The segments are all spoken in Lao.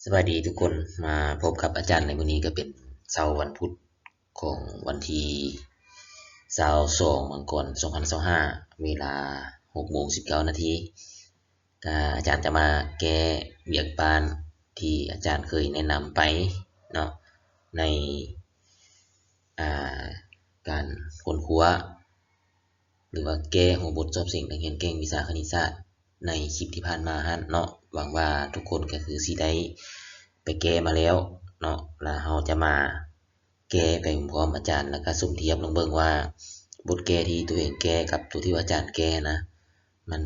ສະບາຍດີທຸກຄົນ, ມາພົບກັບອາຈານໃນມື້ນີ້ກໍເປັນເຊົ້າວັນພຸດຂອງວັນທີຊາວສອງ ມັງກອນ ສອງພັນຊາວຫ້າ ເວລາຫົກໂມງສິບເກົ້ານາທີ. ກະອາຈານຈະມາແກ້ວຽກບ້ານທີ່ອາຈານເຄີຍແນະນຳໄປເນາະ ໃນ ອ່າ ການຄົ້ນຄວ້າ ຫຼືວ່າແກ້ຫົວບົດສອບເສັງນັກຮຽນເກັ່ງວິຊາຄະນິດສາດໃນຄລິບທີ່ຜ່ານມາຫັ້ນເນາະ. ຫວັງວ່າທຸກຄົນກໍຄືຊິໄດ້ໄປແກ້ມາແລ້ວເນາະ, ແລ້ວເຮົາຈະມາແກ້ໄປພ້ອມອາຈານ ແລ້ວກໍສົມທຽບລອງເບິ່ງວ່າບົດແກ້ທີ່ຕົວເອງແກ້ກັບຕົວທີ່ອາຈານແກ້ນະ ມັນ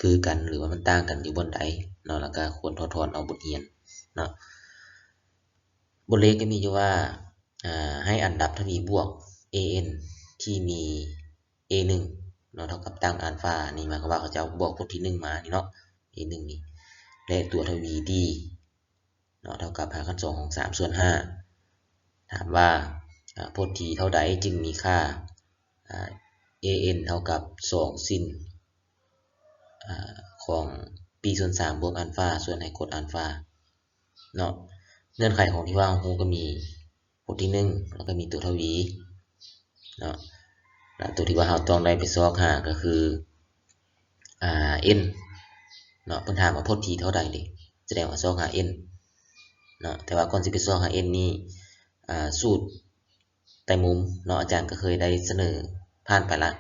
ຄືກັນ ຫຼືວ່າມັນຕ່າງກັນຢູ່ບ່ອນໃດເນາະ, ແລ້ວກໍຄວນຖອດຖອນເອົາບົດຮຽນເນາະ. ບົດເລກກໍມີຢູ່ວ່າ ອ່າ ໃຫ້ອັນດັບທະວີບວກ ເອເອັນ ທີ່ມີ ເອໜຶ່ງເນາະ ເທົ່າກັບຕັ້ງອານຟາ ນີ້ໝາຍຄວາມວ່າເຂົາເຈົ້າບອກບົດທີໜຶ່ງມານີ້ເນາະ ເອໜຶ່ງນີ້ ແລະ ຕົວທະວີ ດີເນາະ ເທົ່າກັບຮາກຂັ້ນສອງຂອງສາມສ່ວນຫ້າ. ຖາມວ່າ ອ່າ ພົດທີເທົ່າໃດຈຶ່ງມີຄ່າ ອ່າ ເອເອັນ ເທົ່າກັບສອງຊິນ ອ່າ ຂອງປີສ່ວນສາມບວກອານຟາ ສ່ວນໃຫ້ກົດອານຟາເນາະ. ເງື່ອນໄຂຂອງທີ່ວ່າເຮົາຮູ້ກໍມີ ບົດທີໜຶ່ງ ແລ້ວກໍມີຕົວທະວີເນາະ ແລ້ວຕົວທີ່ວ່າເຮົາຕ້ອງໄດ້ໄປຊອກຫາກໍຄື ອ່າ ເອັນເນາະ. ເພິ່ນຖາມວ່າພົດທີເທົ່າໃດເດ ສະແດງວ່າຊອກຫາເອັນເນາະ. ແຕ່ວ່າກ່ອນຊິໄປຊອກຫາເອັນນີ້ ອ່າ ສູດ ໄຕມຸມເນາະ ອາຈານກໍເຄີຍໄດ້ສະເໜີຜ່ານໄປລະ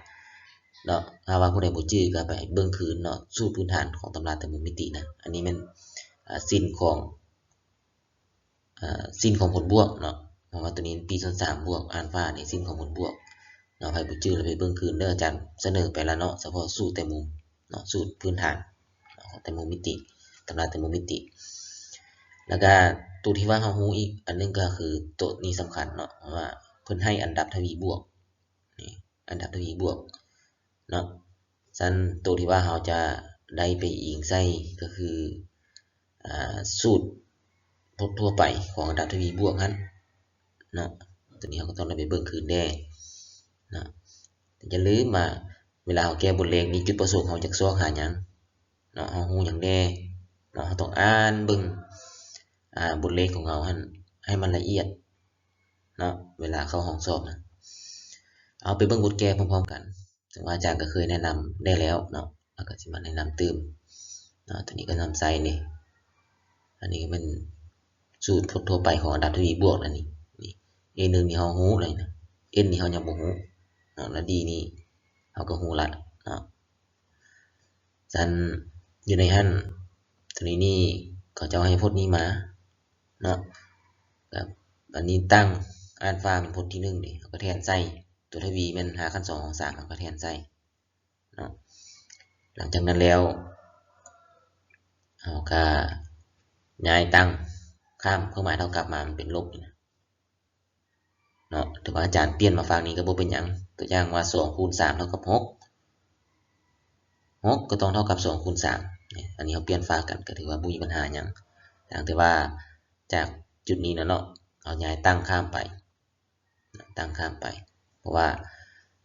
ເນາະ. ຖ້າວ່າຜູ້ໃດບໍ່ຈື່ກໍໄປເບິ່ງຄືນເນາະ ສູດພື້ນຖານຂອງຕຳລາໄຕມຸມມິຕິນະ. ອັນນີ້ແມ່ນ ອ່າ ຊິນຂອງ ອ່າ ຊິນຂອງຜົນບວກເນາະ ເພາະວ່າຕົວນີ້ປີສ່ວນສາມບວກອານຟານີ້ ຊິນຂອງຜົນບວກເນາະ. ໃຜບໍ່ຈື່ແລ້ວໄປເບິ່ງຄືນເດີ ອາຈານສະເໜີໄປລະເນາະ ສະເພາະສູດໄຕມຸມເນາະ ສູດພື້ນຖານຂອງໄຕມຸມມິຕິ ຕຳລາໄຕມຸມມິຕິ. ແລ້ວກະຕົວທີ່ວ່າເຮົາຮູ້ອີກອັນໜຶ່ງກໍຄືຕົວນີ້ສຳຄັນເນາະ ເພາະວ່າເພິ່ນໃຫ້ອັນດັບທະວີບວກ ນີ້ ອັນດັບທະວີບວກເນາະ. ຊັ້ນໂຕທີ່ວ່າເຮົາຈະໄດ້ໄປອີງໃສ່ກໍຄື ອ່າ ສູດທົ່ວໄປຂອງອັນດັບທະວີບວກຫັ້ນເນາະ. ຕົວນີ້ເຮົາກໍຕ້ອງໄດ້ໄປເບິ່ງຄືນແດ່ເນາະ. ແຕ່ຢ່າລືມວ່າເວລາເຮົາແກ້ບົດເລກນີ້ ຈຸດປະສົງເຮົາຢາກຊອກຫາຫຍັງເນາະ ເຮົາຮູ້ຫຍັງແດ່ເນາະ. ເຮົາຕ້ອງອ່ານເບິ່ງ ອ່າ ບົດເລກຂອງເຮົາຫັ້ນໃຫ້ມັນລະອຽດເນາະ ເວລາເຂົ້າຫ້ອງສອບນະ. ເອົາໄປເບິ່ງບົດແກ້ພ້ອມໆກັນ ເຊິ່ງວ່າອາຈານກໍເຄີຍແນະນຳໄດ້ແລ້ວເນາະ ແລ້ວກໍຊິມາແນະນຳຕື່ມເນາະ. ຕົວນີ້ກໍນຳໃຊ້ນີ້ ອັນນີ້ກໍແມ່ນສູດທົ່ວໄປຂອງອັນດັບທະວີບວກແລ້ວນີ້ ນີ້ ເອໜຶ່ງນີ້ເຮົາຮູ້ແລ້ວນະ ເອັນນີ້ເຮົາຍັງບໍ່ຮູ້ເນາະ ແລ້ວດີນີ້ເຮົາກໍຮູ້ລະເນາະ. ຊັ້ນຢູ່ໃນຫັ້ນ ຕົວນີ້ນີ້ເຂົາເຈົ້າໃຫ້ພົດນີ້ມາເນາະ ແລ້ວອັນນີ້ຕັ້ງອານຟາເປັນພົດທີໜຶ່ງນີ້ ເຮົາກໍແທນໃສ່ ຕົວທະວີແມ່ນຮາກຂັ້ນສອງຂອງສາມ ເຮົາກໍແທນໃສ່ເນາະ. ຫຼັງຈາກນັ້ນແລ້ວ ເຮົາກໍຍ້າຍຕັ້ງຂ້າມເຄື່ອງໝາຍເທົ່າກັບມາ ມັນເປັນລົບນີ້ນະ ເນາະ. ຖືວ່າອາຈານປ່ຽນມາຝັ່ງນີ້ກໍບໍ່ເປັນຫຍັງ. ຕົວຢ່າງວ່າ ສອງຄູນສາມເທົ່າກັບຫົກ ຫົກກໍຕ້ອງເທົ່າກັບສອງຄູນສາມ. ອັນນີ້ເຮົາປ່ຽນຝາກັນກໍຖືວ່າບໍ່ມີບັນຫາຫຍັງ. ຕ່າງແຕ່ວ່າຈາກຈຸດນີ້ນະເນາະ ເຮົາຍ້າຍຕັ້ງຂ້າມໄປ ຕັ້ງຂ້າມໄປ ເພາະວ່າ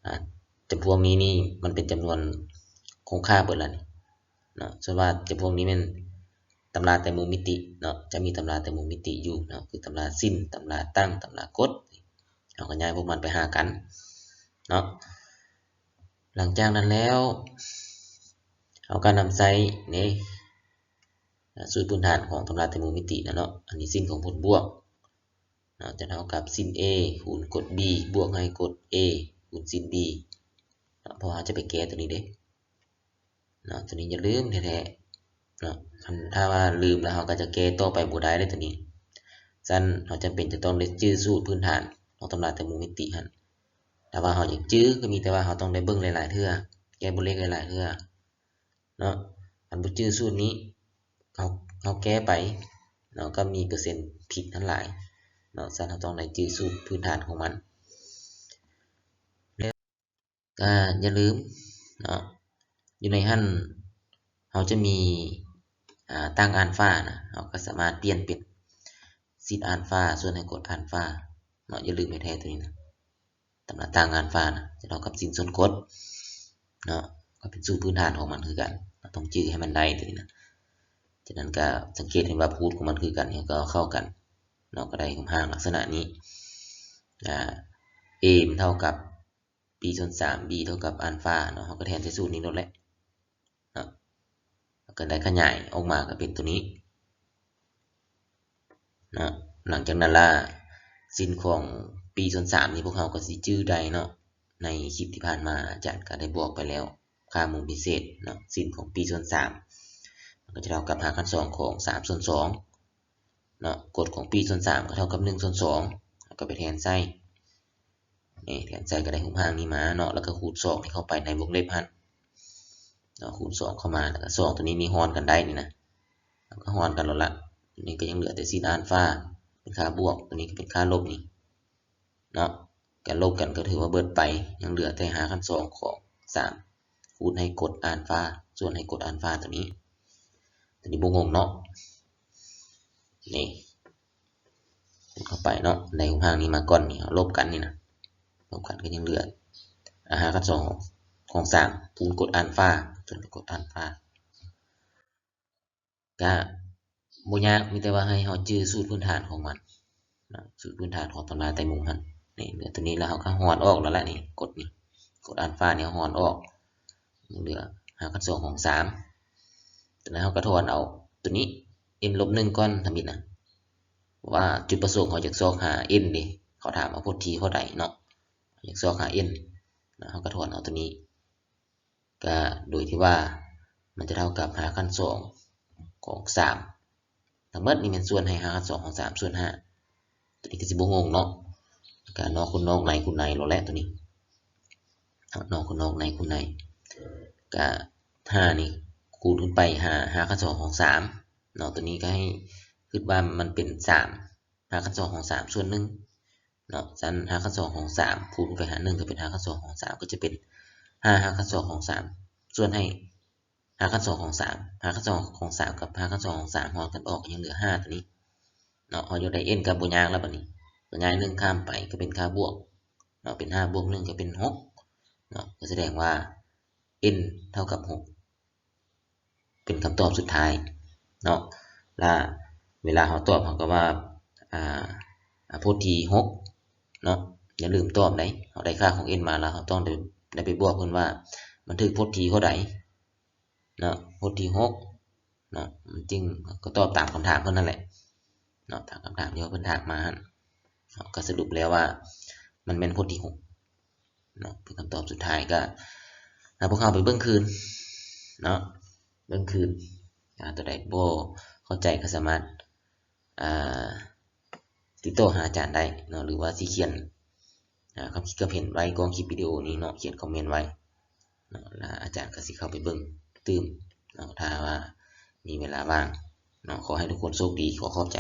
ອ່າ ຈຳພວກນີ້ນີ້ມັນເປັນຈຳນວນຄົງຄ່າເບິດລະນີ້ເນາະ. ສ່ວນວ່າຈຳພວກນີ້ແມ່ນຕຳລາໄຕມຸມມິຕິເນາະ ຈະມີຕຳລາໄຕມຸມມິຕິຢູ່ເນາະ ຄືຕຳລາຊິນ ຕຳລາຕັ້ງ ຕຳລາກົດ. ເຮົາກໍຍ້າຍພວກມັນໄປຫາກັນເນາະ. ຫຼັງຈາກນັ້ນແລ້ວ ເຮົາກໍນຳໃຊ້ນີ້ ສູດພື້ນຖານຂອງຕຳລາໄຕມຸມມິຕິນະເນາະ. ອັນນີ້ຊິນຂອງຜົນບວກເນາະ ຈະເທົ່າກັບຊິນ A ຄູນກົດ B ບວກໃຫ້ກົດ A ຄູນຊິນ B ເນາະ ເພາະເຮົາຈະໄປແກ້ຕົວນີ້ເດ້ເນາະ. ຕົວນີ້ຢ່າລືມແທ້ໆເນາະ ຄັນຖ້າວ່າລືມແລ້ວ ເຮົາກໍຈະແກ້ຕໍ່ໄປບໍ່ໄດ້ເດ້ຕົວນີ້. ຊັ້ນເຮົາຈຳເປັນຈະຕ້ອງໄດ້ຈື່ສູດພື້ນຖານຂອງຕຳລາໄຕມຸມມິຕິຫັ້ນ. ຖ້າວ່າເຮົາຢາກຈື່ ກໍມີແຕ່ວ່າເຮົາຕ້ອງໄດ້ເບິ່ງຫຼາຍໆເທື່ອ ແກ້ບົດເລກຫຼາຍໆເທື່ອເນາະ. ຄັນບໍ່ຈື່ສູດນີ້ ເຮົາ ເຮົາແກ້ໄປເນາະ ກໍມີເປີເຊັນຜິດຫັ້ນຫຼາຍເນາະ. ຊັ້ນເຮົາຕ້ອງໄດ້ຈື່ສູດພື້ນຖານຂອງມັນ. ແລ້ວກໍຢ່າລືມເນາະ ຢູ່ໃນຫັ້ນເຮົາຈະມີ ອ່າ ຕັ້ງອານຟານະ ເຮົາກໍສາມາດປ່ຽນເປັນຊິນອານຟາ ສ່ວນໃຫ້ກົດອານຟາເນາະ. ຢ່າລືມແທ້ໆຕົວນີ້ນະ ຕຳລາຕັ້ງອານຟານະ ຈະເທົ່າກັບຊິນສ່ວນກົດເນາະ ກໍເປັນສູດພື້ນຖານຂອງມັນຄືກັນ. ເຮົາຕ້ອງຈື່ໃຫ້ມັນໄດ້ຕົວນີ້ນະ. ຈ ນັ້ນກໍສັງເກດເຫັນວ່າ root ຂອງມັນຄືກັນ ເຮົາກໍເອົາເຂົ້າກັນເນາະ ກໍໄດ້ຮູບຮ່າງລັກສະນະນີ້. ອາ A ມັນເທົ່າກັບ B ສ່ວນສາມ B ເທົ່າກັບອານຟາເນາະ ເຮົາກໍແທນໃສ່ສູດນີ້ໂລດແຫຼະເນາະ ແລ້ວກໍໄດ້ຂະຫຍາຍອອກມາກໍເປັນຕົວນີ້ເນາະ. ຫຼັງຈາກນັ້ນລະ ເສັ້ນຂອງ B ສ່ວນສາມນີ້ ພວກເຮົາກໍຊິຈື່ໄດ້ເນາະ ໃນຄລິບທີ່ຜ່ານມາອາຈານກໍໄດ້ບອກໄປແລ້ວ ຄ່າມູນພິເສດເນາະ ເສັ້ນຂອງ B ສ່ວນສາມ ມັນກໍຈະເທົ່າກັບຮາກຂັ້ນສອງຂອງສາມສ່ວນສອງເນາະ ກົດຂອງ B ສ່ວນສາມກໍເທົ່າກັບໜຶ່ງສ່ວນສອງ ເຮົາກໍໄປແທນໃສ່ ນີ້ ແທນໃສ່ກໍໄດ້ຮູບຮ່າງນີ້ມາເນາະ ແລ້ວກໍຄູນສອງນີ້ເຂົ້າໄປໃນວົງເລັບຫັ້ນເນາະ ຄູນສອງເຂົ້າມາ ແລ້ວກໍສອງຕົວນີ້ນີ້ຮ່ອນກັນໄດ້ນີ້ນະ ເຮົາກໍຮ່ອນກັນແລ້ວລະ. ນີ້ກໍຍັງເຫຼືອແຕ່ເສັ້ນອານຟາເປັນຄ່າບວກ ຕົວນີ້ກໍເປັນຄ່າລົບນີ້ເນາະ ກໍລົບກັນກໍຖືວ່າເບິດໄປ ຍັງເຫຼືອແຕ່ຮາກຂັ້ນສອງຂອງສາມ ຄູນໃຫ້ກົດອານຟາ ສ່ວນໃຫ້ກົດອານຟາຕົວນີ້ ຕົວນີ້ບໍ່ງົງເນາະ. ນີ້ ເຂົ້າໄປເນາະ ໄດ້ຮູບຮ່າງນີ້ມາກ່ອນ ນີ້ເຮົາລົບກັນນີ້ນະ ລົບກັນກໍຍັງເຫຼືອ ອາ ຮາກຂັ້ນສອງຂອງສາມ ຄູນກົດອານຟາ ຈົນໄປກົດອານຟາ ກະບໍ່ຍາກ ມີແຕ່ວ່າໃຫ້ເຮົາຈື່ສູດພື້ນຖານຂອງມັນນະ ສູດພື້ນຖານຂອງຕຳລາໄຕມຸງຫັ້ນ. ນີ້ ເຫຼືອຕົວນີ້ແລ້ວ ເຮົາກໍຮ່ອນອອກແລ້ວລະ ນີ້ ກົດນີ້ ກົດອານຟານີ້ເຮົາຮ່ອນອອກ ເຫຼືອຮາກຂັ້ນສອງຂອງສາມ ຈາກນັ້ນເຮົາກໍຖອນເອົາຕົວນີ້ n ລົບໜຶ່ງກ່ອນທຳອິດນະ ເພາະວ່າຈຸດປະສົງເຮົາຢາກຊອກຫາ n ເດ້ ເຂົາຖາມວ່າພົດທີເທົ່າໃດເນາະ ຢາກຊອກຫາ n ນະ ເຮົາກໍຖອນເອົາຕົວນີ້ ກະໂດຍທີ່ວ່າມັນຈະເທົ່າກັບຮາກຂັ້ນສອງຂອງສາມ ທັງໝົດນີ້ແມ່ນສ່ວນໃຫ້ຮາກຂັ້ນສອງຂອງສາມສ່ວນຫ້າ ຕົວນີ້ກໍຊິບໍ່ງົງເນາະ ກະນອກຄູນນອກໃນຄູນໃນໂລດແຫຼະຕົວນີ້ ນອກຄູນນອກໃນຄູນໃນ ກະຫ້ານີ້ຄູນຂຶ້ນໄປຫາຮາກຂັ້ນສອງຂອງສາມເນາະ ຕົວນີ້ກໍໃຫ້ຄິດວ່າມັນເປັນສາມ ຮາກຂັ້ນສອງຂອງສາມສ່ວນໜຶ່ງເນາະ ຊັ້ນຮາກຂັ້ນສອງຂອງສາມຄູນໄປຫາໜຶ່ງ ກໍເປັນຮາກຂັ້ນສອງຂອງສາມ ກໍຈະເປັນຫ້າຮາກຂັ້ນສອງຂອງສາມ ສ່ວນໃຫ້ຮາກຂັ້ນສອງຂອງສາມ ຮາກຂັ້ນສອງຂອງສາມກັບຮາກຂັ້ນສອງຂອງສາມ ຮ່ອນກັນອອກ ຍັງເຫຼືອຫ້າຕົວນີ້ເນາະ. ເຮົາຢາກໄດ້ n ກໍບໍ່ຍາກແລ້ວບັດນີ້ ກໍຍ້າຍໜຶ່ງຂ້າມໄປ ກໍເປັນຄ່າບວກເນາະ ເປັນຫ້າບວກໜຶ່ງກໍເປັນຫົກເນາະ ກໍສະແດງວ່າ n ເທົ່າກັບຫົກ ເປັນຄຳຕອບສຸດທ້າຍເນາະ ລະເວລາເຮົາຕອບ ເຮົາກໍວ່າ ອາ ອາ ພົດທີຫົກເນາະ ຢ່າລືມຕອບໄດ໋ ເຮົາໄດ້ຄ່າຂອງ n ມາລະ ເຮົາຕ້ອງໄດ້ ໄດ້ໄປບອກເພິ່ນວ່າມັນຖືກພົດທີເທົ່າໃດເນາະ ພົດທີຫົກເນາະ ມັນຈຶ່ງ ກໍຕອບຕາມຄຳຖາມເພິ່ນນັ້ນແຫຼະເນາະ ຕາມຄຳຖາມທີ່ວ່າເພິ່ນຖາມມາຫັ້ນເນາະ ກໍສະຫຼຸບແລ້ວວ່າມັນແມ່ນພົດທີຫົກ ເນາະ ເປັນຄຳຕອບສຸດທ້າຍ ກໍໃຫ້ພວກເຮົາໄປເບິ່ງຄືນເນາະ ເບິ່ງຄືນ ອາ ຕົວໃດບໍ່ເຂົ້າໃຈກໍສາມາດ ອາ ຕິດຕໍ່ຫາອາຈານໄດ້ເນາະ ຫຼືວ່າຊິຂຽນ ອາ ຄຳຄິດຄຳເຫັນໄວ້ກ້ອງຄລິບວິດີໂອນີ້ເນາະ ຂຽນຄອມເມັນໄວ້ເນາະ ແລ້ວອາຈານກໍຊິເຂົ້າໄປເບິ່ງຕື່ມເນາະ ຖ້າວ່າມີເວລາວ່າງເນາະ. ຂໍໃຫ້ທຸກຄົນໂຊກດີ ຂໍຂອບໃຈ.